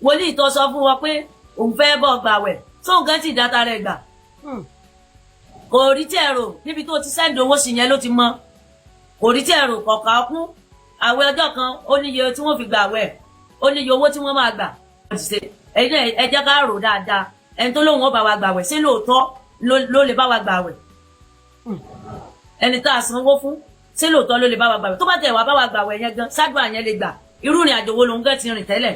Wòlíì tó sọ fún wọn pé òun fẹ́ bọ̀ gbàwẹ̀, tóun gan ti dáta rẹ̀ gbà, kò rí tí ẹ rò níbi tó ti send owó sí yẹn ló ti mọ. Kò rí tí ẹ rò kọ̀ọ̀kan kún àwẹ̀ ọjọ́ kan, ó níye tí wọ́n fi gbà wẹ̀, ó níye owó tí wọ́n máa gbà. Ẹ̀yin náà, ẹ jẹ́ ká rò dáadáa. Ẹni tó lóun ó bá wa gbàwẹ̀, ṣé lóòótọ́ ló lè bá wa gbàwẹ̀? Ẹni tá a sanwó fún, ṣé lóòótọ́ ló lè bá wa gbàwẹ̀? Tó bá tẹ̀ wá bá wa gbàwẹ̀ yẹn gan, ṣáàdùn àyẹn lè gbà? Irú ìrìn àjò wo lòun gẹ́ ti rìn tẹ́lẹ̀?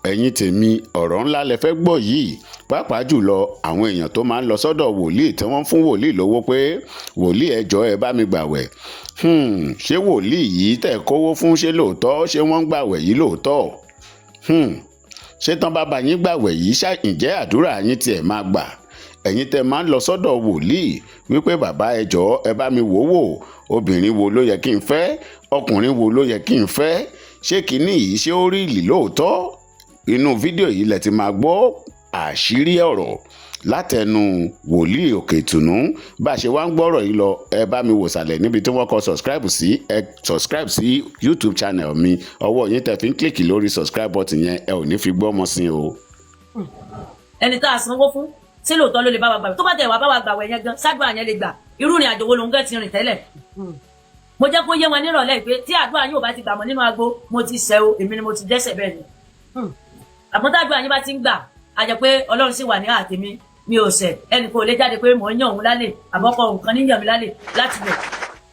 Ẹ̀yin tèmi, ọ̀rọ̀ ńlá lẹ fẹ́ gbọ́ yìí, pàápàá jùlọ àwọn èèyàn tó máa ń lọ sọ́dọ̀ wòlíì tí wọ́n ń fún wòlíì lówó pé, "Wòlíì, ẹ jọ̀ọ́, ẹ bá mi gbàwẹ̀." Ṣé wòlíì yìí tẹ̀ kówó fún, ṣé lóòótọ́ ṣé wọ́n ń gbàwẹ̀ yìí lóòótọ́? Ṣé tán bá bá yín gbàwẹ̀ yìí ṣá, ǹjẹ́ àdúrà yín tiẹ̀ máa gbà? Ẹ̀yin tẹ́ máa ń lọ sọ́dọ̀ wòlíì wípé, "Bàbá, ẹ jọ̀ọ́, ẹ bá mi wò wò, obìnrin wo ló yẹ kí n fẹ́? Ọkùnrin wo ló yẹ kí n fẹ́? Ṣé kinní yìí, ṣé ó rí ìlì lóòótọ́?" Inú fídíò yìí lẹ ti máa gbọ́ àṣírí ọ̀rọ̀ látẹnu wòlíì Òkè Ìtùnú. Bá a ṣe wá ń gbọ́rọ̀ yìí lọ, ẹ bá mi wò sàlẹ̀ níbi tí wọ́n kọ subscribe sí. Ẹ subscribe sí YouTube channel mi. Ọwọ́ yín tẹ́ fi ń click lórí subscribe button yẹn, ẹ ò ní fi gbọ́ ọmọ sí o. Ẹni tá a sanwó fún, ṣé lóòótọ́ ló lè bá wa gbàwẹ̀? Tó bá tẹ̀ wá bá wa gbàwẹ̀ yẹn gan, ṣáàdùn àyẹn lè gbà? Irú ìrìn àjò wo lòun gẹ́ ti rìn tẹ́lẹ̀? Mo jẹ́ kó yé wọn nírọ̀lẹ́ pé tí àdúrà yóò bá ti gbà mọ́ nínú agbo, mo ti ṣẹ̀ o, èmi ni mo ti dẹ́ṣẹ̀. Bẹ́ẹ̀ ni, àmọ́ tàdúrà yín bá ti ń gbà, á jẹ́ pé Ọlọ́run sì wà ní àtẹ̀mí, mi ò ṣẹ̀. Ẹnì kò lè jáde pé mò ń yàn òun lálẹ́, àbọ̀kọ nǹkan níyàn mi lálẹ́ láti bẹ̀.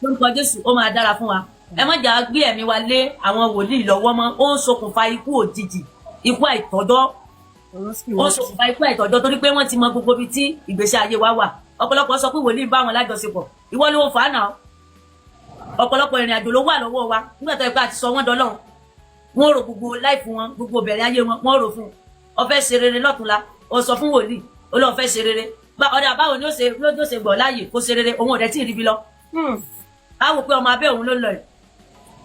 Lórúkọ Jésù, ó máa dára fún wa. Ẹ má jà gbé ẹ̀mí wa lé àwọn wòlíì lọ́wọ́ mọ́. Ó ń ṣokùnfà ikú òjijì, ikú àìtọ́jọ́. Ó ń ṣokùnfà ikú àìtọ́jọ́ torí pé wọ́n ti mọ gbogbo ibi tí ìgbésí ayé wa wà. Ọ̀pọ̀lọpọ̀ sọ pé wòlíì bá wọn lájọṣepọ̀. Ìwọ ló fà á náà. Ọ̀pọ̀lọpọ̀ ìrìn àjò ló wà lọ́wọ́ wa nígbà tó yẹ pé a ti sọ wọ́n dọ́lọ́run. Wọ́n rò gbogbo life wọn, gbogbo bẹ̀rẹ̀ ayé wọn, wọ́n rò fún un. Ó fẹ́ ṣe rere lọ́túnla, ó sọ fún wòlíì, ó lọ́ọ́ fẹ́ ṣe rere. Ọ̀dà, báwo ni ó ṣe ló ṣe gbọ̀ láàyè kó ṣe rere? Òun ò dẹ̀ tí ì ríbi lọ. Á wò pé ọmọ abẹ́ òun ló lọ yìí.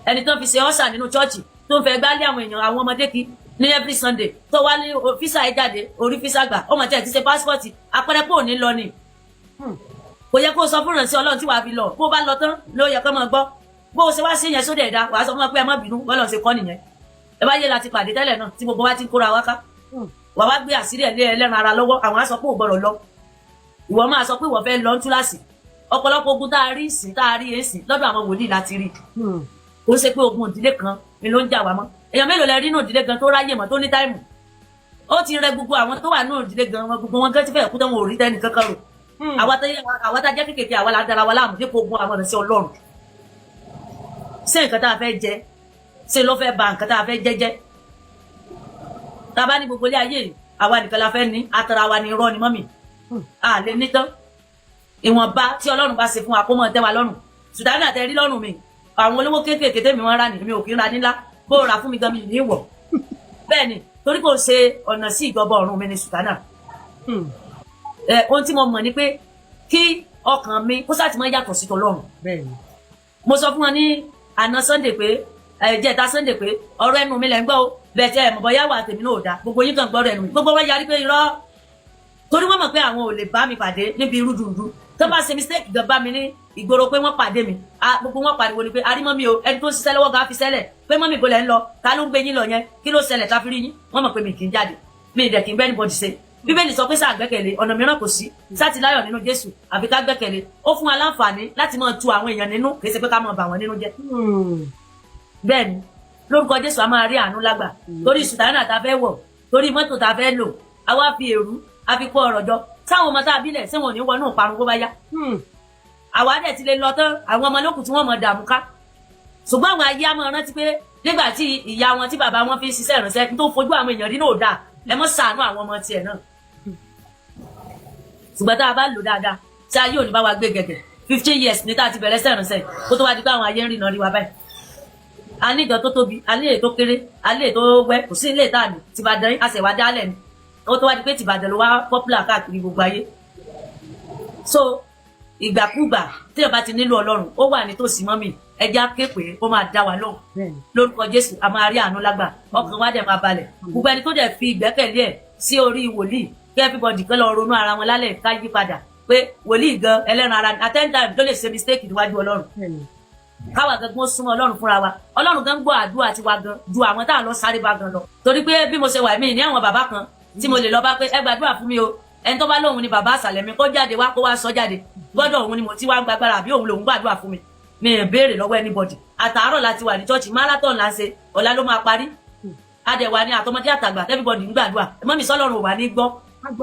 Ẹni tó ń fi ṣe usher nínú church, tó ń fẹ́ gbálé àwọn èèyàn, àwọn ọmọdé kí ní every Sunday, tó wá ní visa ẹ jáde, orí visa gbà, ọmọ tí ẹ ti ṣe passport, àpẹẹrẹ pé òní lọ ni. Kò yẹ kó sọ fún ìrànṣẹ́ Ọlọ́run tí wàá fi lọ. Bó bá lọ tán ló yẹ kó máa gbọ́ bó o ṣe wá sí yẹn sódì ẹ̀dá. Wàá sọ fún wọn pé ẹ má bínú, bọ́lá ṣe kọ́ nìyẹn. Ẹ bá yé láti pàdé tẹ́lẹ̀ náà tí gbogbo wa ti ń kóra wá ká, wàá wá gbé àṣírí ẹ̀ lé ẹlẹ́ran ara lọ́wọ́. Àwọn á sọ pé ò gbọ́dọ̀ lọ, ìwọ máa sọ pé ìwọ fẹ́ lọ ń túláàsì. Ọ̀pọ̀lọpọ̀ ogun tá a rí ìsìn, tá a rí èsìn lọ́dọ̀ àwọn wòlíì láti rí. Kò ṣe pé ogun ìdílé kan ni ló ń jà wá mọ́. Èèyàn mélòó lẹ rí nínú ìdílé gan tó ráyè mọ́, tó ní time? Ó ti rẹ gbogbo àwọn tó wà nínú ìdílé gan wọn, gbogbo wọn gan ti fẹ́ kú tán, wọn ò rí tẹ́nì kankan rò. Àwa tá jẹ́ kékeré, àwa la dára wa láàmú dípò ogun àwọn ìrìnsẹ̀ Ọlọ́run. Ṣé nǹkan tá a fẹ́ jẹ, ṣé ló fẹ́ ba nǹkan tá a fẹ́ jẹ́jẹ́? Tá a bá ní gbogbo ilé ayé yìí, àwa nìkan la fẹ́ ní, atara wa ní irọ́ ni mọ́mì, a lè ní tán. Ìwọ̀nba tí Ọlọ́run bá ṣe fún wa, kó mọ̀ tẹ́ wa lọ́rùn. Sùdánù àtẹ rí lọ́rùn mi, àwọn olówó kéékèèké tèmi wọn rà ní, mi ò kí ń ra nílá. Bó o rà fún mi gan, mi ní ìwọ̀. Bẹ́ẹ̀ ni, torí kò ṣe ọ̀nà sí ìjọba ọ̀run mi ní sùdánù. Ẹ ohun tí mo mọ̀ ni pé kí ọkàn mi kó sáà ti máa yàtọ̀ sí tọlọ́run. Mo sọ fún wọn ní àná Sunday pé ẹ jẹ́ta Sunday pé ọ̀rọ̀ ẹnu mi lẹ́ ń gbọ́ o, bẹ́ẹ̀ tẹ́ ẹ mọ̀ bọ́yá wà tèmi náà ò dáa. Gbogbo yín kàn gbọ́rọ̀ ẹnu mi, gbogbo wọn yarí pé irọ́, torí wọ́n mọ̀ pé àwọn ò lè bá mi pàdé níbi irú dùndú. Tó bá ṣe mistake gan bá mi ní ìgboro pé wọ́n pàdé mi, gbogbo wọn pariwo ni pé arímọ́ mi o. Ẹni tó ń ṣiṣẹ́ lọ́wọ́ gan fi sẹ́lẹ̀ pé, "Mummy, bo lẹ̀ ń lọ? Ta ló ń gbé yín lọ yẹn? Kí ló ṣẹlẹ̀ tá fi rí yín?" Wọ́n mọ̀ pé mi kì í jáde, mi ì dẹ̀ kì í bẹ́ anybody ṣe. Bíbélì sọ pé sáà gbẹ́kẹ̀lé, ọ̀nà mìíràn kò sí. Sáà láyọ̀ nínú Jésù, àfi ká gbẹ́kẹ̀lé. Ó fún wa láǹfààní láti máa tu àwọn èèyàn nínú, kì í ṣe pé ká máa bà wọ́n nínú jẹ́. Bẹ́ẹ̀ ni, lórúkọ Jésù, a máa rí àánú lágbà. Torí sùtánà tá a fẹ́ wọ̀, torí mọ́tò tá a fẹ́ lò, a wá fi èrú, a fi kó ọ̀rọ̀ jọ sáwọn ọmọ tá a bílẹ̀, ṣé wọn ò ní wọnú ìparun bó bá yá? Àwa dẹ̀ ti lè lọ tán, àwọn ọmọ lókùn tí wọ́n mọ̀ dààmú ká. Ṣùgbọ́n àwọn ayé á máa rántí pé nígbà tí ìyá wọn, tí bàbá wọn fi ń ṣiṣẹ́ ìránṣẹ́, tó fojú àwọn èèyàn rí náà ò dáa. Ẹ mọ́ ṣàánú àwọn ọmọ tiẹ̀ náà. Ṣùgbọ́n tá a bá lò dáadáa, tí ayé ò ní bá wa gbé gẹ̀gẹ̀. 15 years ní tá a ti bẹ̀rẹ̀ ṣẹ́ ìránṣẹ́, kó tó wá di pé àwọn ayé ń rìnà rí wa báyìí. A ní ìjọ tó tóbi, a ní èyí tó kéré, a ní èyí tó wẹ́, kò sí ilé ìta ní tìbàdàn. A sì wá dálẹ̀ ni, ó tó wá di pé tìbàdàn ló wá popular káàkiri gbogbo ayé. So ìgbàkúgbà tí ẹ bá ti nílò Ọlọ́run, ó wà nítòsí. Mummy, ẹja képe, ó máa dá wa lóhùn. Lórúkọ Jésù, a máa rí àánú lágbà, ọkàn wa dẹ̀ máa balẹ̀. Gbogbo ẹni tó dẹ̀ fi ìgbẹ́kẹ̀lé ẹ̀ sí orí wòlíì, kí everybody kan lọ ronú ara wọn lálẹ́, ká yí padà pé wòlíì gan ẹlẹ́ran ara, at any time ló lè ṣe mistake níwájú Ọlọ́run. Káwa gangan súnmọ́ Ọlọ́run fúnra wa. Ọlọ́run gan gbọ́ àdúrà tiwa gan ju àwọn tá à ń lọ sáré bá gan lọ, torí pé bí mo ṣe wà mí ní àwọn bàbá kan tí mo lè lọ bá pé ẹ gbàdúrà fún mi o. Ẹni tó bá lóun ni bàbá àsàlẹ̀ mi, kó jáde wá, kó wá sọ jáde gbọ́dọ̀ òun ni mo ti wá ń gbàgbára, àbí òun lòun gbàdúrà fún mi. Mi ì béèrè lọ́wọ́ anybody. Àtàárọ̀ láti wà ní church, marathon là ń ṣe, ọ̀la ló máa parí. Adẹ̀wà ni àtọmọdé àtàgbà, everybody ń gbàdúrà. Mọ́mí sọ́lọ́run ò wà ní gbọ́.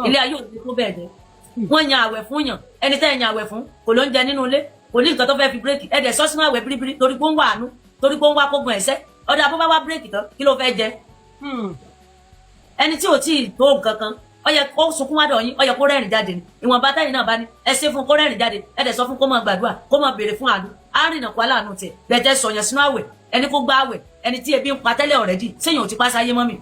Ilé ayé òde tó bẹ́ẹ̀ jẹ́ wọ́n yan àwẹ̀ fún yàn. Ẹni tẹ́ ẹ̀ yan àwẹ̀ fún kò ló ń jẹ nínú ilé, kò ní nǹkan tó fẹ́ fi break. Ẹ̀ dẹ̀ sọ́ sínú àwẹ̀ bíríbírí torí pé ó ń wà àánú, torí pé ó ń wá kógun ẹ̀sẹ̀. Ọ̀dà bó bá wá break tán, kí ló fẹ́ jẹ? Ẹni tí ò tí ì tó nǹkan kan, ó yẹ kó sunkún wádọ̀ yín, ó yẹ kó rẹ́rìn jáde ni. Ìwọ̀nba táyìn náà bá ní ẹ ṣe fún, kó rẹ́rìn jáde. Ẹ dẹ̀ sọ fún kó máa gbàdúrà, kó máa béèrè fún àánú, á rìnà kó aláàánú tiẹ̀. Bẹ̀tẹ̀ sọ̀yàn sínú àwẹ̀, ẹni kó gbá àwẹ̀, ẹni tí ebi ń pa tẹ́lẹ̀ already, séèyàn ò ti pa sáyé mọ́ mi?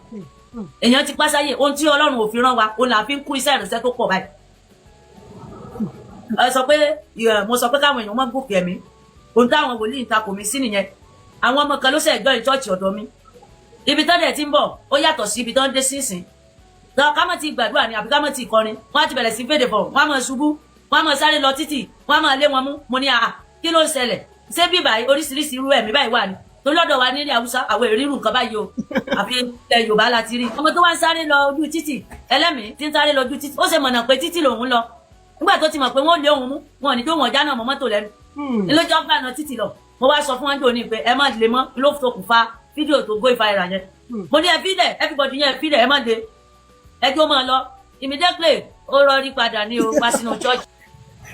Èèyàn ti pa sáyé. Ohun tí Ọlọ́run ò fi rán wa, òun là fi ń kú iṣẹ́ ìrìnsẹ́ tó pọ̀ báyìí. Ẹ sọ pé mo sọ pé káwọn èèyàn má gòkè ẹ̀mí. Ohun táwọn wòlíì ń takò mí sí nìyẹn. Àwọn ọmọ kan ló ṣe join church ọ̀dọ̀ mi. Ibi tán dẹ̀ ti ń bọ̀, ó yàtọ̀ sí ibi tán dé sínsìn. Tọ́ ká mọ̀ ti gbàdúrà ni àbí ká mọ̀ ti kọrin, wọ́n á ti bẹ̀rẹ̀ sí fèdè fọ̀, wọ́n á mọ̀ ṣubú, wọ́n á mọ̀ sáré lọ títì, wọ́n á mọ̀ lé wọn mú. Mo ní, àà, kí ló ń ṣẹlẹ̀? Ṣé bí báyìí oríṣiríṣi irú ẹ̀mí báyìí wà ní? Torí lọ́dọ̀ wa nílẹ̀ Haúsá, àwọn ìrírù nǹkan báyìí o, àfi ilẹ̀ Yorùbá la ti rí. Ọmọ tó wá ń sáré lọ ojú títì, ẹlẹ́mìí tí ń sáré lọ ojú títì, ó ṣe mọ̀nà pé títì lòun lọ nígbà tó ti mọ̀ pé wọ́n lé òun mú, wọn ò ní tó wọn já náà mọ́ mọ́tò lẹ́nu lójó gbà náà títì lọ. Mo wá sọ fún wọn jò ní pé ẹ má lè mọ́ ló ṣokùnfà fídíò tó go viral yẹn. Mo ní ẹ fílẹ̀, everybody yẹn fílẹ̀, ẹ má lè, ẹjọ́ máa lọ. Immediately ó rọrí padà ní o wá sínú church,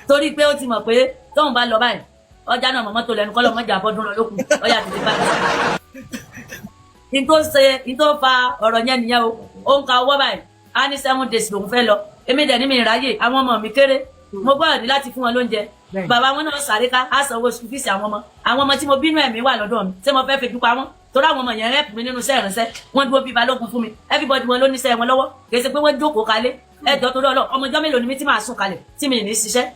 torí pé ó ti mọ̀ pé tóun bá lọ báyìí, ọjà náà mọ̀mọ́ tó lẹ́nu kọ́lọ́ mọ́jà bọ́dún lọ lókun ọjà tètè bá n tó ṣe n tó fa ọ̀rọ̀ yẹn nìyẹn o. Ó ń ka owó báyìí, á ní 7 days lòun fẹ́ lọ. Èmi dẹ̀ ní mi ráyè, àwọn ọmọ mi kéré, mo gbọ́dọ̀ ní láti fún wọn lóúnjẹ. Bàbá wọn náà sáré ká á sanwó school fees àwọn ọmọ. Àwọn ọmọ tí mo bínú ẹ̀mí wà lọ́dọ̀ mi, ṣé mo fẹ́ fejú pa wọ́n? Torí àwọn ọmọ yẹn rẹ́pù mi nínú iṣẹ́ ìrìnsẹ́, wọ́n dúró bíi balógun fún mi. Everybody wọn ló níṣẹ́ wọn lọ́wọ́, kì í ṣe pé wọ́n jókòó kalẹ̀. Ẹjọ́ torí ọlọ́, ọmọ ọjọ́ mélòó ni mi tí màá sùn kalẹ̀ tí mi ní ṣiṣẹ́?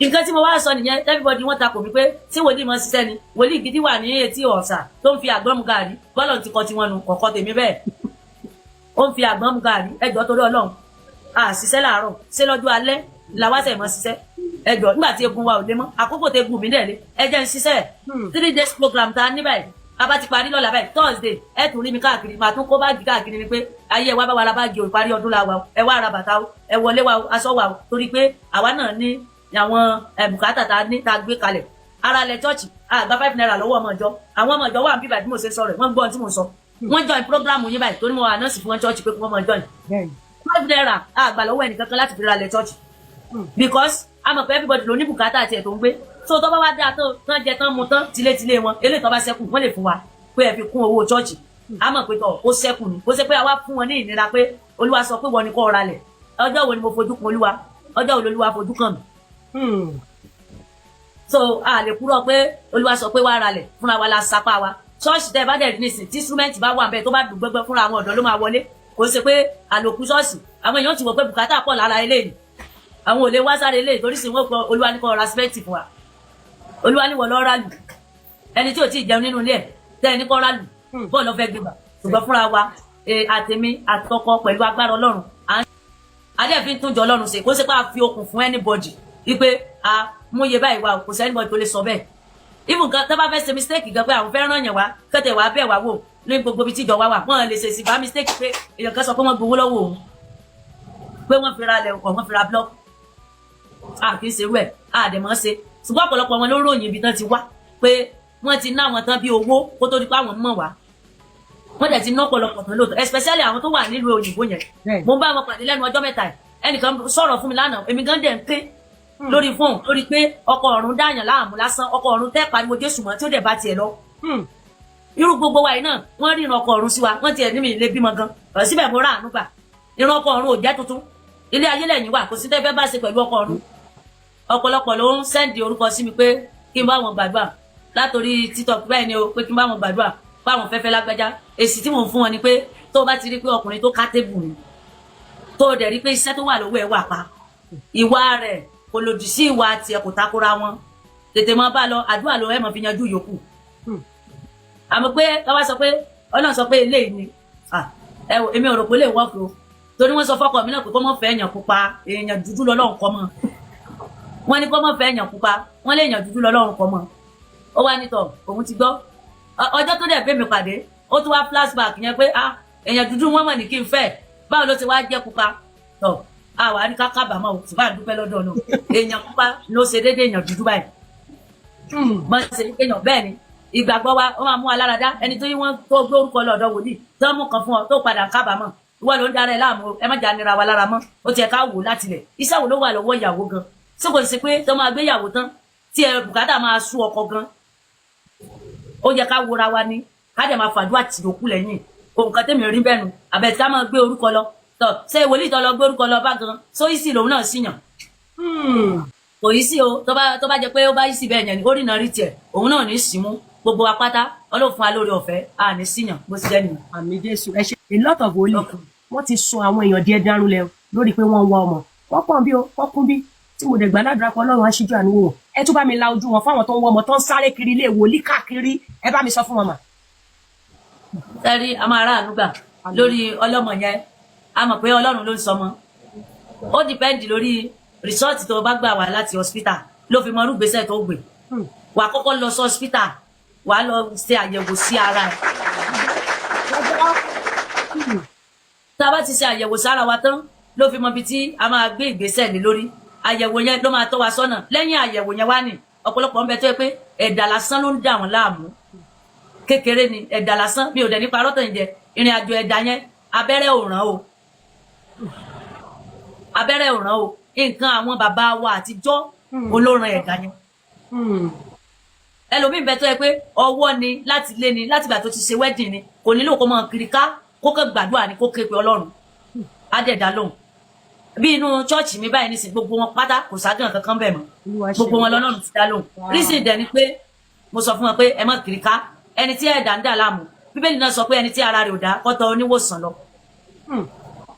Nǹkan tí mo wá sọ nìyẹn. Everybody wọ́n takò mí pé tí wòlíì mọ ṣiṣẹ́ ni wòlíì gidi wà ní etí ọ̀sà tó ń fi àgbọn mu gàrí. Bọ́lọ̀ ti kọ tiwọn nu kọ̀kọ́ tèmi bẹ́ẹ̀, ó ń fi àgbọn mu gàrí. Ẹjọ́ torí Ọlọ́run, a ṣiṣẹ́ láàárọ̀, ṣé lọ́jọ́ alẹ́ làwa sẹ̀ mọ́ ṣiṣẹ́? Ẹjọ́, nígbà tí egun wa ò lé mọ́, àkókò tó egun mi dẹ̀ lé, ẹ jẹ́ ń ṣiṣẹ́. 3 days program ta ní báyìí, a bá ti parí lọ́la báyìí, Thursday, ẹ tún rí mi káàkiri, màá tún kó báàgì káàkiri ni pé ayé ẹ wá bá wa ra báàgì o, ìparí ọdún la wà o, ẹ wá ra bàtà o, ẹ wọlé wa o, aṣọ wa o, torí pé àwa náà ní àwọn bùkátà tá a ní tá a gbé kalẹ̀. Ara lẹ church àgbà ₦5 lọ́wọ́ ọmọ ìjọ. Àwọn ọmọ ìjọ wà níbí bí mo ṣe sọ̀rọ̀, wọ́n gbọ́ ohun tí mo sọ, wọ́n join program yín báyìí, torí mo wà nọ́ọ̀sì fún wọn church pé kí wọ́n máa join. ₦5 àgbà lọ́wọ́ ẹnìkankan láti fi ra lẹ̀ church, because a mọ̀ pé everybody ló ní bùkátà àti ẹ̀ tó ń gbé. So tó bá wá dáa tó tán, jẹ tán, mu tán, tilétilé wọn, eléyìí tó bá ṣẹ́kù, wọ́n lè fún wa pé ẹ fi kún owó church. A mọ̀ pé tọ̀ ó ṣẹ́kù ni, kó ṣe pé a wá fún wọn ní ìnira pé Olúwa sọ pé wọ́n ní kó ra lẹ̀. Ọjọ́ wo ni mo fojú kan Olúwa? Ọjọ́ wo lolúwa fojú kàn mí? So a lè kúrò pé Olúwa sọ pé wàá ralẹ̀. Fúnra wa la sapá wa. Ṣọ́ọ̀ṣì tẹ́ ẹ bá dẹ̀ rí nísìn, tí instrument bá wà bẹ́ẹ̀, tó bá dùn gbẹ́gbẹ́, fúnra àwọn ọ̀dọ́ ló máa wọlé. Kò ṣe pé àlòkù ṣọ́ọ̀ṣì. Àwọn èèyàn ti wọ̀ pé bùkátà pọ̀ lára eléyìí, àwọn ò lè wá sáré eléyìí, torí sì wọ́n kọ Olúwa ní kó ra cement fún wa, Olúwa ní wọ́n lọ́ọ́ rà lù. Ẹni tí ò tí ì jẹun nínú ilé ẹ̀ tẹ́ ẹni kọ́ rà lù, bọ́ọ̀lù ọ̀fẹ́ gbégbà. Ṣùgbọ́n fúnra wa, àtèmi àtọkọ, pẹ̀lú agbára Ọlọ́run, adé fi ń túnjọ Ọlọ́run ṣe. Kó ṣe pé a fi okùn fún anybody wípé a mú iye báyìí wá, kò sí anybody tó lè sọ bẹ́ẹ̀. Even kan tó bá fẹ́ ṣe mistake gan pé àwọn fẹ́ ràn yàn wá, kẹ́tẹ̀ wá bẹ́ẹ̀ wá wò ní gbogbo ibi tí ìjọ wá wà, wọ́n lè ṣe sí bá mistake pé èèyàn kan sọ pé wọ́n gbowó lọ́wọ́ òun, pé wọ́n fi ra lẹ̀ ọ̀, wọ́n fi ra block. A kì í ṣe irú ẹ̀, a dẹ̀ mọ́ ṣe. Ṣùgbọ́n ọ̀pọ̀lọpọ̀ wọn ló ròyìn ibi tán ti wá pé wọ́n ti ná àwọn tán bí owó kó tó di pé àwọn mọ̀ wá. Wọ́n dẹ̀ ti ná ọ̀pọ̀lọpọ̀ tán lóòótọ́, especially àwọn tó wà nílùú òyìnbó yẹn. Mo ń bá wọn pàdé lẹ́nu ọjọ́ mẹ́ta yìí. Ẹnìkan sọ̀rọ̀ fún mi lánàá, èmi gan dẹ̀ ń ké lórí fóònù lórí pé ọkọ ọ̀run dáyàn láàmú lásán, ọkọ ọ̀run tẹ́ pariwo Jésù mọ́ tí ó dẹ̀ bá tiẹ̀ lọ. Irú gbogbo wa yìí náà, wọ́n rí ìran ọkọ ọ̀run sí wa, wọ́n tiẹ̀ ní mi lè bímọ gan ọ̀rọ̀ síbẹ̀, mo rà àánú gbà. Ìran ọkọ ọ̀run ò jẹ́ tuntun, ilé ayé lẹ́yìn wà, kò sí tẹ́ fẹ́ bá ṣe pẹ̀lú ọkọ ọ̀run. Ọ̀pọ̀lọpọ̀ ló ń send orúkọ sí mi pé kí n bá wọn gbàdúrà látòrí TikTok bẹ́ẹ̀ ni o, pé kí n bá wọn gbàdúrà pé àwọn fẹ́fẹ́ lágbájá. Èsì tí mò ń fún wọn ni pé tó o bá ti rí pé ọkùnrin tó ká tébù ni, tó o dẹ̀ rí pé iṣẹ́ tó wà lọ́wọ́ ẹ̀ wà pa, ìwà rẹ̀ kò lòdì sí ìwà tiẹ̀, kò takora wọn, tètè mọ́ bá lọ. Àdúrà ló ẹ̀ mọ́ fi yanjú yòókù. Àmọ́ pé káwá sọ pé Ọlọ́run sọ pé eléyìí ni, ẹ wò, èmi ò rò pé lè wọ́ọ̀kì o, torí wọ́n sọ fọ́kọ mi náà pé kó mọ̀ fẹ́ èèyàn pupa, èèyàn dúdú lọ́lọ́run kọ́ mọ́. Wọ́n ní kó mọ̀ fẹ́ èèyàn pupa, wọ́n lé èèyàn dúdú lọ́lọ́run kọ́ mọ́. Ó wá nítọ̀ òun ti gbọ́. Ọjọ́ tó dẹ̀ bẹ́ mi pàdé, ó tún wá flashback yẹn pé, ah, èèyàn dúdú wọn mọ̀ ní kí n fẹ́, báwo ló ti wá jẹ́ pupa? Tọ̀ àwa ní ká kábàámọ̀ o, ṣùgbọ́n àdúpẹ́ lọ́dọ̀ náà, èèyàn pupa ló ṣe déédéé èèyàn dúdú báyìí. Mọ̀ ṣe èèyàn bẹ́ẹ̀ ni ìgbàgbọ́ wa, ó máa mú wa lára dá. Ẹni tó yí wọ́n tó gbé orúkọ lọ́dọ̀ wòlíì tó mú kan fún ọ tó padà kábàámọ̀, ìwọ ló ń dára ẹ láàmú. Ẹ má jà nira wa lára mọ́. Ó tiẹ̀ ká wò láti lẹ̀, iṣẹ́ wo ló wà lọ́wọ́ ìyàwó gan? Ṣé kò sí pé tó máa gbé ìyàwó tán tí ẹ bùkátà máa sú ọkọ gan? Ó yẹ ká wora wa ní ká dẹ̀ máa fàdúrà tì yòókù lẹ́yìn. Nǹkan tẹ́mi rí bẹ́ẹ̀ nu àbẹ̀ tí a máa gbé orúkọ lọ tọ̀. Ṣé wòlíì tó lọ gbé orúkọ lọ bá gan sóyìísì lòun náà síyàn? Kò yí sí o. Tó bá jẹ pé ó bá yí sí bẹ́ẹ̀ yẹn ni ó rìnà rí tiẹ̀, òun náà ní símú. Gbogbo wa pátá, Ọlọ́run fún wa lórí ọ̀fẹ́, a ní síyàn bó ti jẹ́ nìyẹn. Àmín Jésù. Ẹ ṣe. A lot of wòlíì, wọ́n ti sọ àwọn èèyàn díẹ̀ dárún lẹ lórí pé wọ́n ń wá ọmọ. Wọ́n pọ̀ bí o, wọ́n kún bí tí mo dẹ̀ gbà ládùúrà pé Ọlọ́run á ṣíjú àánú wò wọ́n. Ẹ tún bá mi la ojú wọn fáwọn tó ń wá ọmọ, tó ń sáré kiri ilé wòlíì káàkiri. Ẹ bá mi sọ fún wọn mà. Sẹ́rí, a máa ráàánú gbà lórí ọlọ́mọ yẹn. A mọ̀ pé Ọlọ́run ló ń sọmọ. Ó depend lórí result tó bá gbà wá láti hospital ló fi mọ irú ìgbésẹ̀ tó gbé. Wà á kọ́kọ́ lọ sí hospital, wà á lọ ṣe àyẹ̀wò sí ara ẹ̀. Tá a bá ti ṣe àyẹ̀wò sára wa tán ló fi mọ ibi tí a máa gbé ìgbésẹ̀ lé lórí. Àyẹ̀wò yẹn ló máa tọ́ wa sọ́nà. Lẹ́yìn àyẹ̀wò yẹn wá ní ọ̀pọ̀lọpọ̀ ń bẹ tó yẹ pé ẹ̀dà lásán ló ń dà wọ́n láàmú. Kékeré ni ẹ̀dà lásán, mi ò dẹ̀ nípa rọ́tàn jẹ. Ìrìn àjò ẹ̀dà yẹn, abẹ́rẹ́ ò ràn o, abẹ́rẹ́ ò ràn o. Nǹkan àwọn bàbá wa àtijọ́ olóran ẹ̀dà yẹn. Ẹlòmíín bẹ tó yẹ pé ọwọ́ ni láti lé ni láti ìgbà tó ti ṣe wedding ni, kò nílò kó máa kiri ká, kó kàn gbàdúrà ni, kó ké pe Ọlọ́run, á dẹ̀ dá lóhùn. Bí inú church mi báyìí nísìnyí, gbogbo wọn pátá, kò ságàn kankan bẹ̀ mọ́. Olúwa ṣe. Gbogbo wọn lọ́lọ́run ti dá lóhùn. Reason dẹ̀ ni pé mo sọ fún wọn pé ẹ má kiri ká. Ẹni tí ẹ̀dá ń dà láàmú, Bíbélì náà sọ pé ẹni tí ara rẹ̀ ò dá kó tọ̀ oníwòsàn lọ.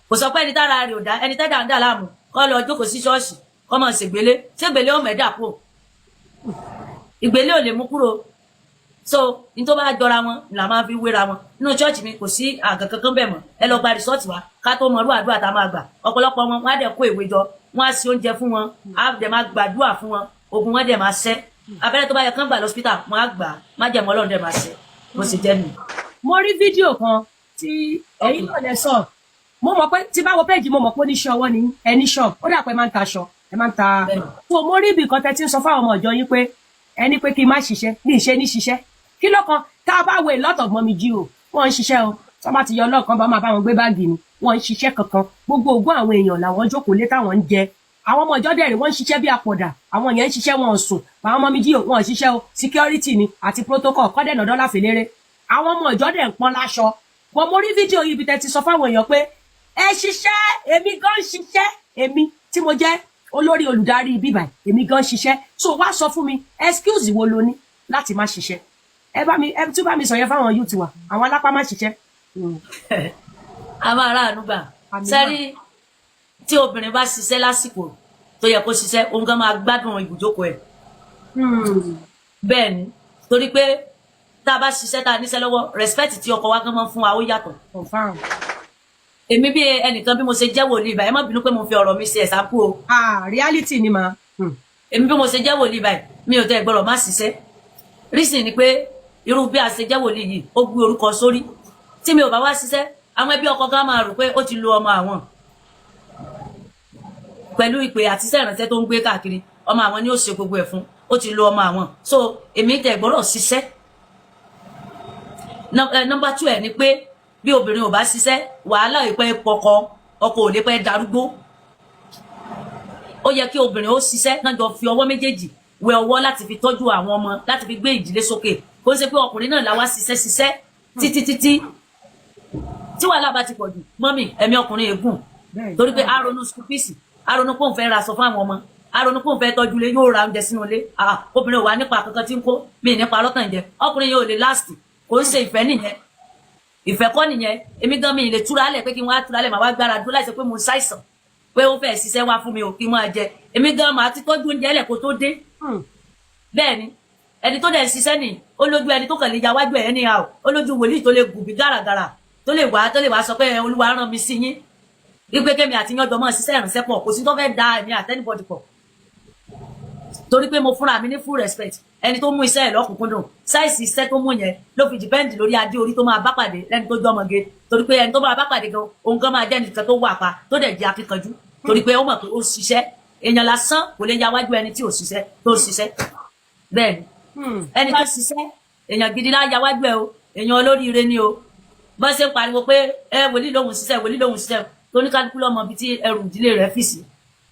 Kò sọ pé ẹni tí ara rẹ̀ ò dá, ẹni tẹ́dà ń dà láàmú kó lọ jókòó sí ṣọ́ọ̀ṣì, kó máa ṣègbélé. Ṣègbélé ó mẹ́dà kúrò? Ìgbélé ò lè mú kúrò. So ní tó bá jọra wọn là máa fi wéra wọn. Nínú church mi, kò sí àgàn kankan bẹ́ẹ̀ mọ́. Ẹ lọ gba result wa ká tó mọ irú àdúrà tá a máa gbà. Ọ̀pọ̀lọpọ̀ wọn, wọ́n á dẹ̀ kó ìwé jọ, wọ́n á ṣe oúnjẹ fún wọn, á dẹ̀ máa gbàdúrà fún wọn, ogun wọn dẹ̀ máa ṣẹ́. Abẹ́rẹ́ tó bá yẹ kán gbà lọ́sítà, wọ́n á gbà á, má jẹ̀mọ́ Ọlọ́run dẹ̀ máa ṣe bó ṣe jẹ́ nìyí. Mo rí fídíò kan tí ẹ̀yin náà lẹ sọ. Mo mọ̀ pé tí bá wo péjì, mo mọ̀ pé oníṣẹ́ ọwọ́ ni ẹ ní shop. Ó dà pé ẹ máa ń ta aṣọ, ẹ máa ń ta. Bẹ́ẹ̀ni. So mo rí ibì kan tẹ́ tí ń sọ fáwọn ọmọ ìjọ yín pé ẹni pé kí n má ṣiṣẹ́ ní ìṣe ní ṣiṣẹ́ kí ló kan. Tá a bá wo a lot of mummy G.O, wọ́n ń ṣiṣẹ́ o. Tó bá ti yọ ọlọ́ọ̀kan, bá máa bá wọn gbé báàgì ni. Wọ́n ń ṣiṣẹ́ kankan. Gbogbo ogún àwọn èèyàn làwọn jókòó lé táwọn ń jẹ. Àwọn ọmọ ìjọ dẹ̀rẹ̀, wọ́n ń ṣiṣẹ́ bí àpọ̀dà. Àwọn yẹn ń ṣiṣẹ́, wọn ò sùn. Àwọn mummy G.O, wọn ò ṣiṣẹ́ o. Security ni àti protocol kọ́dẹ̀nà dọ́là fèléré. Àwọn ọmọ ìjọ dẹ̀ ń pọ́n láṣọ wọn. Mo rí fídíò yìí ibi tẹ́ ti sọ fáwọn èèyàn pé ẹ ṣiṣẹ́. Èmi gan ṣiṣẹ́, èmi tí mo jẹ́ olórí olùdarí bíbà, èmi gan ṣiṣẹ́. So wá sọ fún mi, excuse wo lo ní láti má ṣiṣẹ́? Ẹ bá mi, ẹ tún bá mi sọ yẹn fáwọn youth wa, àwọn alápá má ṣiṣẹ́. A máa ráàánú gbà. Àmín. Sẹ́rí, tí obìnrin bá ṣiṣẹ́ lásìkò tó yẹ kó ṣiṣẹ́, òun gan máa gbádùn ibùjókòó ẹ̀. Bẹ́ẹ̀ ni, torí pé tá a bá ṣiṣẹ́, tá a níṣẹ́ lọ́wọ́, respect tí ọkọ wa gan máa ń fún wa, ó yàtọ̀. Confam. Èmi bí ẹnìkan, bí mo ṣe jẹ́ wòlíì báyìí, ẹ má bínú pé mo fi ọ̀rọ̀ mi ṣe example o. Ah, reality ni mà. Èmi bí mo ṣe jẹ́ wòlíì báyìí, mi ò tẹ́ gbọ́dọ̀ má ṣiṣẹ́. Reason ni pé irú bí a ṣe jẹ́ wòlíì yìí, ó gbé orúkọ sórí. Tí mi ò bá wá ṣiṣẹ́, àwọn ẹbí ọkọ gan máa rò pé ó ti lo ọmọ àwọn pẹ̀lú ìpè àti iṣẹ́ ìrànṣẹ́ tó ń gbé káàkiri. Ọmọ àwọn ni ó ṣe gbogbo ẹ̀ fún, ó ti lo ọmọ àwọn. So èmi tẹ́ gbọ́dọ̀ ṣiṣẹ́. Number two ẹ̀ ni pé bí obìnrin ò bá ṣiṣẹ́, wàhálà ìpẹ́ pọkọ, ọkọ ò lè pẹ́ darúgbó. Ó yẹ kí obìnrin ó ṣiṣẹ́ náà, jọ fi ọwọ́ méjèèjì wẹ ọwọ́ láti fi tọ́jú àwọn ọmọ, láti fi gbé ìdílé sókè. Kó ṣe pé ọkùnrin náà làwa ṣiṣẹ́ ṣiṣẹ́ títí títí. Tí wàhálà bá ti pọ̀ jù, mummy, ẹ̀mí ọkùnrin ègùn. Torí pé a ronú school fees, a ronú pé òun fẹ́ ra aṣọ fún àwọn ọmọ, a ronú pé òun fẹ́ tọ́jú ilé, yóò ra oúnjẹ sínú ilé. Ah, obìnrin ò wá nípa kankan tí ń kó mi nípa lọ́tàn jẹ, ọkùnrin yóò lè last. Kò ń ṣe ìfẹ́ nìyẹn, ìfẹ́ kọ́ nìyẹn. Èmi gan, mi lè túra lẹ̀ pé kí n wá túra lẹ̀, màá wá gbára dúró láìsọ pé mo ṣàìsàn, pé ó fẹ́ ṣiṣẹ́ wá fún mi ò kí n máa jẹ. Èmi gan màá ti tọ́jú oúnjẹ lẹ̀ kó tó dé. Bẹ́ẹ̀ ni, ẹni tó dẹ̀ ń ṣiṣẹ́ nì, ó lójú ẹni tó kàn lè ya wájú ẹ̀ anyhow. Ó lójú wòlíì tó lè gùn bí gàràgàrà, tó lè wá sọ pé Olúwa rán mi sí yín, wípé kémi àti yín ọjọ́ mọ́ ṣiṣẹ́ ìrìnsẹ́ pọ̀. Kò sí tó fẹ́ da èmi àti anybody pọ̀. Torí pé mo fúnra mi ní full respect. Ẹni tó mú iṣẹ́ ẹ̀ lọ́kùnkúndùn, size iṣẹ́ tó mú yẹn ló fi depend lórí adé orí tó máa bá pàdé lẹ́ni tó jọmọge, torí pé ẹni tó máa bá pàdé gan, òun gan máa jẹ́ ẹnìkan tó wà pa, tó dẹ̀ jẹ́ akíkanjú, torí pé ó mọ̀ pé ó ṣiṣẹ́. Èèyàn lásán kò lè ya wájú ẹni tí ò ṣiṣẹ́, tó ṣiṣẹ́. Bẹ́ẹ̀ ni, ẹni tó ṣiṣẹ́, èèyàn gidi lá ya wájú ẹ o, èèyàn olóríire ni o. Bọ́n ṣe ń pariwo pé ẹ wòlíì lòun ṣiṣẹ́, wòlíì lòun ṣiṣẹ́, tóníkálukú lọ́mọ bíi tí ẹrù ìdílé rẹ̀ fì sí.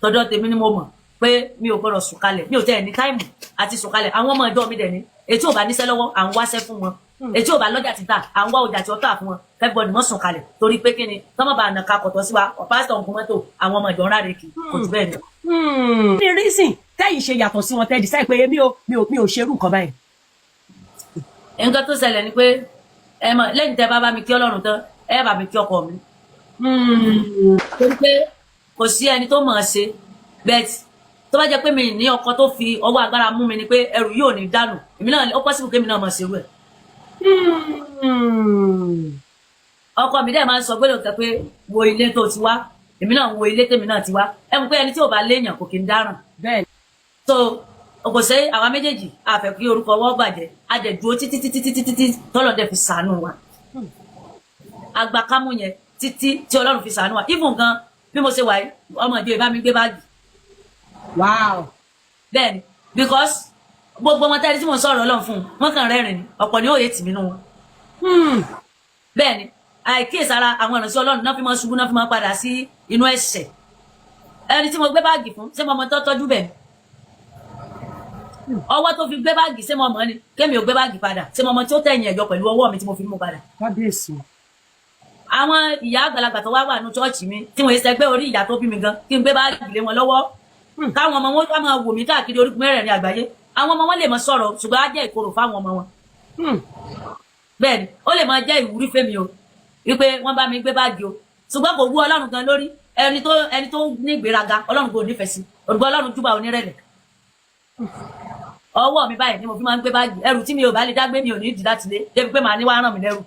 Tọ̀dọ̀ tèmi ni mo mọ̀ pé mi ò gbọ́dọ̀ sùn kalẹ̀, mi ò tẹ́ ẹ̀ ní time àti sùn kalẹ̀. Àwọn ọmọ ìjọ mi dẹ̀ ní ètí ò bá níṣẹ́ lọ́wọ́, à ń wáṣẹ́ fún wọn. Ètí ò bá lọ́jà títà, à ń wá ọjà tí ó tà fún wọn. Everybody mọ́ sùn kalẹ̀, torí pé kíni tọ́mọ̀ bá nàka kọ̀tọ̀ sí wa, pásítọ̀ nǹkan mọ́tò, àwọn ọmọ ìjọ ń ráre kì kò jù bẹ́ẹ̀ ni. Ní reason tẹ́yìn ṣe yàtọ̀ sí wọn, tẹ́ decide pé èmi ò mi ò ṣerú nǹkan báyìí? Nǹkan tó ṣẹlẹ̀ ni pé, ẹ mọ̀, lẹ́yìn tẹ́ bá bá mi kí Ọlọ́run tán, ẹ bá mi kí ọkọ mi, torí pé kò sí ẹni tó mọ̀ ọ́ ṣe bẹ́ẹ̀. Tó bá jẹ́ pé mi ní ọkọ tó fi ọwọ́ agbára mú mi ni pé ẹrù yóò ní dànù, èmi náà, ó possible kémi náà mọ̀ ṣerú ẹ̀. Ọkọ mi dẹ̀ máa ń sọ gbọ́dọ̀ kẹ́ pé wo ilé tó ti wá, èmi náà wo ilé tèmi náà ti wá. Ẹ mọ̀ pé ẹni tí ò bá léèyàn kò kí ń dáràn. Bẹ́ẹ̀. So kò sí àwa méjèèjì a fẹ́ kí orúkọ wọ́n bàjẹ́. A dẹ̀ dúró títí títí títí títí tọ́lọ̀ dẹ̀ fi ṣàánú wa. Agbákámú yẹn títí tí Ọlọ́run fi ṣàánú wa. Even gan bí mo ṣe wà yìí, ọmọ ìjọ ìbá mi gbé báàgì. Bẹ́ẹ̀ni, because gbogbo wọn tẹ́lẹ̀ tí mo sọ̀rọ̀ Ọlọ́run fún un, wọ́n kàn rẹ́rìn ni, ọ̀pọ̀ ni ó yé tì mí nú wọn. Bẹ́ẹ̀ni, àìkíyèsára àwọn ìránṣẹ́ Ọlọ́run náà fi máa ṣubú, náà fi máa padà sí inú ẹ̀ṣẹ̀. Ẹni tí mo gbé báàgì fún, ṣé mo mọ tó tọ́jú bẹ́ẹ̀? Ọwọ́ tó fi gbé báàgì, ṣé mo mọ̀ ni? Kémi ò gbé báàgì padà, ṣé mo mọ tí ó tẹ̀yìn ẹ̀yọ pẹ̀lú ọwọ́ mi tí mo fi mú padà? Kábíyèsí. Àwọn ìyá àgbàlagbà tó wá wà ní ṣọ́ọ̀ṣì mi tí wọ́n ṣẹgbẹ́ orí ìyá tó bí mi gan, kí n gbé báàgì lé wọn lọ́wọ́, káwọn ọmọ wọn wá máa wò mí káàkiri orígun mẹ́rẹ̀ẹ̀rin àgbáyé. Àwọn ọmọ wọn lè mọ sọ̀rọ̀, ṣùgbọ́n á jẹ́ ìkorò fáwọn ọmọ wọn. Bẹ́ẹ̀ ni, ó lè máa jẹ́ ìwúrí fẹ́mi o wípé wọ́n bá mi gbé báàgì o, ṣùgbọ́n kò wú Ọlọ́run gan lórí. Ẹni tó ní ìgbéraga, Ọlọ́run kò nífẹ̀ẹ́ sí. Òdùgbọ́ Ọlọ́run júbà onírẹ̀lẹ̀. Ọwọ́ mi báyìí ni mo fi máa ń gbé báàgì. Ẹrù tí mi ò bá lè dá gbé, mi ò ní dì láti lé débi pé màá ní wàá ràn mí lẹ́rù.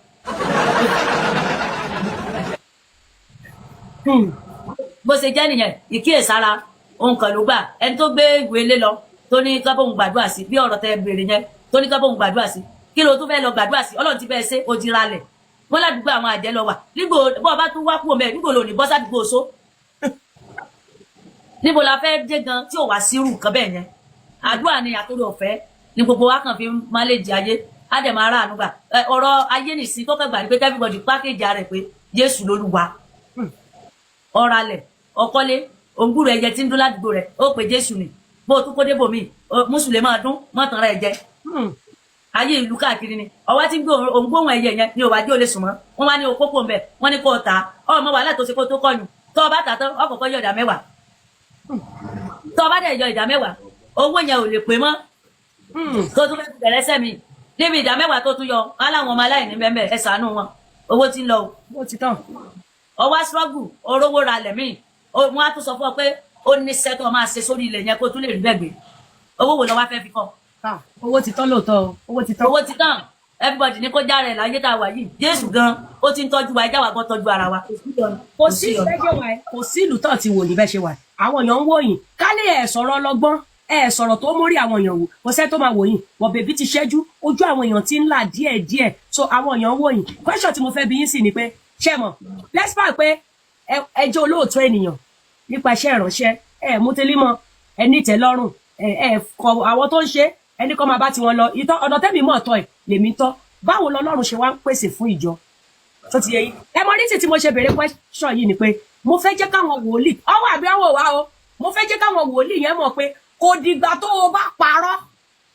Bó ṣe jẹ́ nìyẹn. Ìkíyèsára ohun kan ló gbà. Ẹni tó gbé ìwé lé lọ, tó ní ká bóun gbàdúrà sí, bí ọ̀rọ̀ tẹ béèrè yẹn, tó ní ká bóun gbàdúrà sí, kí ló tún fẹ́ lọ gbàdúrà sí? Ọlọ́run ti bẹ́ẹ̀ ṣe, ó ti ralẹ̀. Wọ́n ládùúgbò àwọn àjẹ́ lọ wà nígbò bọ́ ọba tún wá kú omi ẹ̀, nígbò lò ní bọ́ sádùúgbò oṣó. Níbo la fẹ́ dé gan tí ò wá sírù nǹkan bẹ́ẹ̀ yẹn? Àdúrà ni àtòrí ọ̀fẹ́ ni gbogbo wa kàn fi máa lè jẹ ayé, á dẹ̀ máa ráàánú gbà. Ọ̀rọ̀ ayé nìsín tó kẹ́gbà ni pé everybody package ara ẹ̀ pé Jésù lolúwa. Ọ̀ralẹ̀, ọ̀kọ́lé, òǹgùrù ẹyẹ tí ń dún ládùúgbò rẹ̀, ó pè Jésù ni. Bó o tún kó débò míì, mùsùlùmí máa dún mọ́tàn rẹ̀ jẹ. Ayé ìlú káàkiri ni ọwọ́ tí ń gbé òǹgbóhùn ẹyẹ yẹn ni òwájú ò lè sùn mọ́. Wọ́n wá ní okókó ńbẹ, wọ́n ní kó o tà á. Ọmọ wàhálà tó ṣe kó tó kọyùn. Tó o bá tà tán, ọkọ̀ọ̀kọ̀ yọ 10%. Tó o bá dẹ̀ yọ 10%, owó yẹn ò lè pé mọ́ tó tún fẹ́ bẹ̀rẹ̀ sẹ́mi níbi 10% tó tún yọ. Wọn láwọn ọmọ aláìní bẹ́ẹ̀, ẹ ṣàánú wọn, owó tí ń lọ o. Ó ti tán. Ọwọ́ struggle orówó ra lẹ̀ míì, wọ́n á tún sọ fún ọ pé ó ní iṣẹ́ tó máa ṣe sórí ilẹ̀ yẹn kó tún lè rí bẹ́ẹ̀ gbé. Owó wo lọ wá fẹ́ fi kọ́? Ah, owó ti tán lóòótọ́ o, owó ti tán. Owó ti tán. Everybody ní kó járe láyé tá a wà yìí. Jésù gan ó ti ń tọ́jú wa, ẹjá wa gan tọ́jú ara wa. Kò sí ìfẹ́jọ́ wa ẹ̀, kò sí ìlú tán ti wò ní bẹ́ẹ̀ ṣe wà. Àwọn èèyàn ń wò yín kálí ẹ̀ sọ̀rọ̀ ọlọ́gbọ́n, ẹ̀ sọ̀rọ̀ tó mórí àwọn èèyàn wò, kò sẹ́ tó máa wò yín wọ̀. Bèbí ti ṣẹ́jú, ojú àwọn èèyàn ti ń là díẹ̀díẹ̀, so àwọn èèyàn ń wò yín. Question tí mo fẹ́ bi yín sì ni pé, ṣé mọ̀ despite pé ẹ jẹ́ olóòótọ́ ènìyàn nípa iṣẹ́ ìránṣẹ́, ẹ mú tẹ́límọ̀, ẹ ní ìtẹ́lọ́rùn, ẹ kọ àwọn tó ń ṣe, ẹni kọ́ máa bá tiwọn lọ, ìtọ́ ọ̀nà tẹ́mi mọ̀ ọ̀tọ̀ ẹ̀ lèmi tọ́. Báwo lọ́lọ́run ṣe wá ń pèsè fún ìjọ tó ti yẹ yín? Ẹ mọ ní tí mo ṣe béèrè question yìí ni pé mo fẹ́ jẹ́ káwọn wòlíì ọwọ́ àbí ọwọ́ wa o, mo fẹ́ jẹ́ káwọn wòlíì yẹn mọ̀ pé kò dìgbà tó o bá parọ́,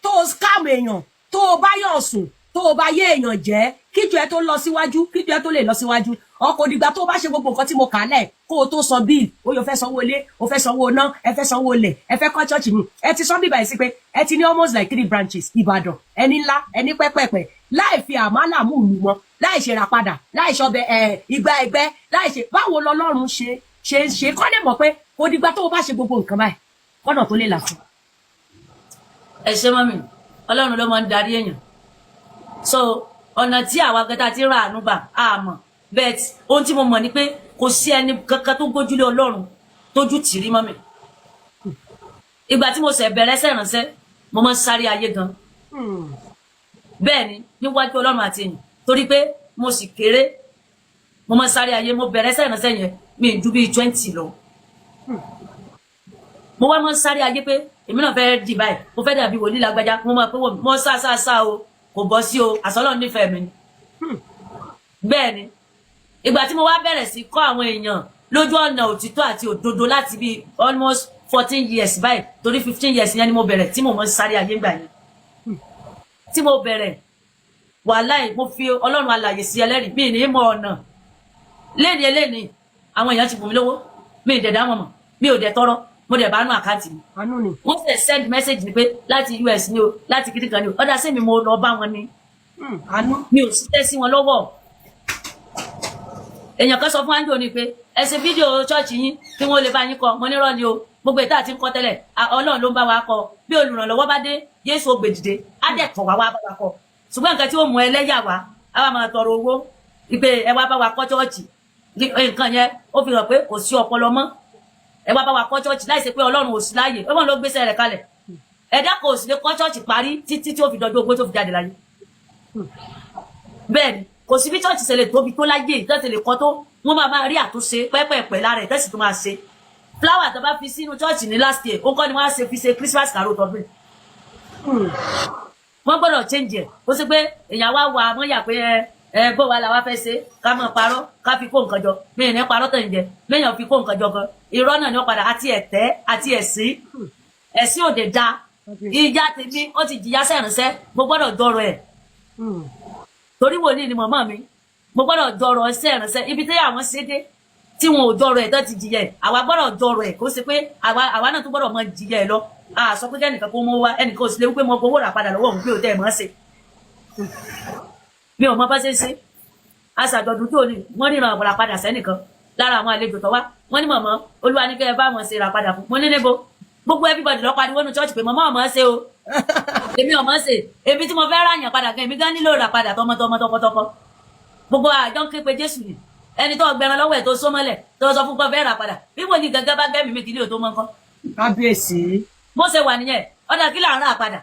tó o scam èèyàn, tó o bá yọ̀ sùn, tó o bá yé èèyàn jẹ́, kíjọ ẹ tó lọ síwájú, kíjọ ẹ tó lè lọ síwájú. Ọkọ̀ dìgbà tó o bá ṣe gbogbo nǹkan tí mo kà á lẹ̀ kó o tó san bill. Ó yọ fẹ́ sanwó ilé, o fẹ́ sanwó iná, ẹ fẹ́ sanwó ilẹ̀, ẹ fẹ́ kọ́ church mi. Ẹ ti sọ bíbá yìí sí pé ẹ ti ní almost like three branches, Ìbàdàn, ẹni ńlá, ẹni pẹ́pẹ́pẹ́, láì fi àmàlà mú ìlú wọn, láì ṣe ra padà, láì ṣọbẹ ẹ ìgbà ẹgbẹ́, láì ṣe. Báwo lọlọ́run ṣe ṣe ń ṣe kọ́ lè mọ̀ pé kò dìgbà tó o bá ṣe gbogbo nǹkan báyìí kọ́nà tó lè là fún? Ẹ ṣe mọ́mì. Ọlọ́run ló máa ń darí èèyàn, so ọ̀nà tí àwa kẹta ti rà àánú gbà á mọ̀. But ohun tí mo mọ̀ ni pé kò sí ẹni kankan tó gbójúlé Ọlọ́run tójú tì rí mọ́mì. Ìgbà tí mo ṣẹ̀ bẹ̀rẹ̀ sẹ̀ránṣẹ́, mo máa ń sáré ayé gan. Bẹ́ẹ̀ ni, níwájú Ọlọ́run àti èèyàn, torí pé mo sì kéré, mo máa ń sáré ayé. Mo bẹ̀rẹ̀ sẹ̀ránṣẹ́ yẹn, mi ì ju bíi 20 lọ. Mo wá máa ń sáré ayé pé èmi náà fẹ́ dì báyìí, mo fẹ́ dàbí wòlíì lágbájá. Mo máa pé mo sá sá sá o, kò bọ́ sí o. Àsọlọ́run nífẹ̀ẹ́ mi ni. Bẹ́ẹ̀ ni, ìgbà tí mo wá bẹ̀rẹ̀ sí kọ́ àwọn èèyàn lójú ọ̀nà òtítọ́ àti òdodo láti bíi almost 14 years báyìí, torí 15 years yẹn ni mo bẹ̀rẹ̀ tí mo mọ̀ ń sáré ayé gbà yẹn. Tí mo bẹ̀rẹ̀, wàláì, mo fi Ọlọ́run alàyè sí ẹlẹ́rìí, mi ní mọ ọ̀nà. Léni eléni, àwọn èèyàn ti bùn mí lówó, mi ì dẹ̀ dá wọn mọ̀, mi ò dẹ̀ tọrọ, mo dẹ̀ bá nú account mi. Àánú ni. Wọ́n sì send message ni pé láti US ni o, láti kiri kan ni o. Ọ̀dà sí mi, mo lọ bá wọn ni. Àánú. Mi ò ṣiṣẹ́ sí wọn lọ́wọ́. Èèyàn kan sọ fún anjo ni pé ẹ ṣe fídíò ṣọ́ọ̀ṣì yín kí wọ́n lè bá yín kọ. Mo nírọ́ ni o. Gbogbo ètò àti ń kọ́ tẹ́lẹ̀, Ọlọ́run ló ń bá wa kọ. Bí olùrànlọ́wọ́ bá dé, Jésù ó gbé dìde, á dẹ̀ tọ̀ wá wá bá wa kọ. Ṣùgbọ́n nǹkan tí ó mú ẹlẹ́yà wá, á wá máa tọrọ owó ìpè ẹ wá bá wa kọ́ ṣọ́ọ̀ṣì. Nǹkan yẹn, ó fi hàn pé kò sí ọpọlọ mọ́. Ẹ wá bá wa kọ́ ṣọ́ọ̀ṣì láì ṣe pé Ọlọ́run ò sí láàyè. Ọlọ́run ló gbéṣẹ́ rẹ̀ kalẹ̀. Ẹ̀dá kò sì lè kọ́ ṣọ́ọ̀ṣì parí títí tí ó fi dọjọ́ ogbó tó fi jáde láyé. Bẹ́ẹ̀ ni, kò sí bí ṣọ́ọ̀ṣì ṣe lè tóbi tó láyé, ìtọ́sí lè kọ́ tó, wọ́n máa máa rí àtúnṣe pẹ́pẹ́pẹ́ lára ẹ̀, tẹ́sí tó máa ṣe. Flower tó bá fi sínú ṣọ́ọ̀ṣì ní last year, ó kọ́ ni wọ́n á ṣe fi ṣe Christmas carol tọdún yìí. Wọ́n gbọ́dọ̀ change ẹ̀. Ó sì pé èèyàn wá wà wọ́n yà pé ẹ ẹ bó wa la wá fẹ́ ṣe, ká mọ̀ parọ́, ká fi kó nǹkan jọ. Mí ní parọ́ tẹ̀ ń jẹ méèyàn fi kó nǹkan jọ gan, irọ́ náà ni wọ́n padà àti ẹ̀tẹ́ àti ẹ̀sín. Ẹ̀sín òde da ìyá tèmi, ó ti jìyà sẹ́rìnsẹ́. Mo gbọ́dọ̀ dọ̀rọ̀ ẹ̀ torí wòlíì ni màmá mi. Mo gbọ́dọ̀ dọ̀rọ̀ ẹsẹ̀ ìránṣẹ́ ibi tí àwọn ṣe dé tí wọn ò dọ̀rọ̀ ẹ̀ tó ti jìyà ẹ̀. Àwa gbọ́dọ̀ dọ̀rọ̀ ẹ̀, kó ṣe pé àwa náà tún gbọ́dọ̀ mọ jìyà ẹ̀ lọ. A sọ pé kẹ́nìkan kó mú wá, ẹnìkan ò sì lè wípé mo gbowó rà padà lọ́wọ́ òun pé ò tẹ́ ẹ̀ mọ́ ṣe. Mi ò mọ bá ṣe ń ṣe. Aṣàjọdún tó ní wọ́n ríran àwòrán padà sẹ́nìkan lára àwọn àlejò tó wá. Wọ́n ní mọ̀mọ́ Olúwa ní kẹ́ ẹ bá wọn ṣe rà padà fún. Mo ní níbo? Gbogbo everybody lọ pariwo nu church pé mọ̀mọ́ ọmọ ṣe o, èmi ọmọ ṣe. Èmi tí mo fẹ́ ráyàn padà gan, èmi gan nílò rà padà tọmọtọmọ, tọkọtọkọ. Gbogbo àjọ ń ké pe Jésù ni. Ẹni tó gbẹran lọ́wọ́ ẹ̀ tó só mọ́lẹ̀ tó sọ fún kó fẹ́ rà padà, bí wòlíì gangan bá gbẹ́mìí mi kì í ní òtó mọ́ nǹkan. Kábíyèsí. Bó ṣe wà nìyẹn. Ọ̀dà kí là ń rà padà?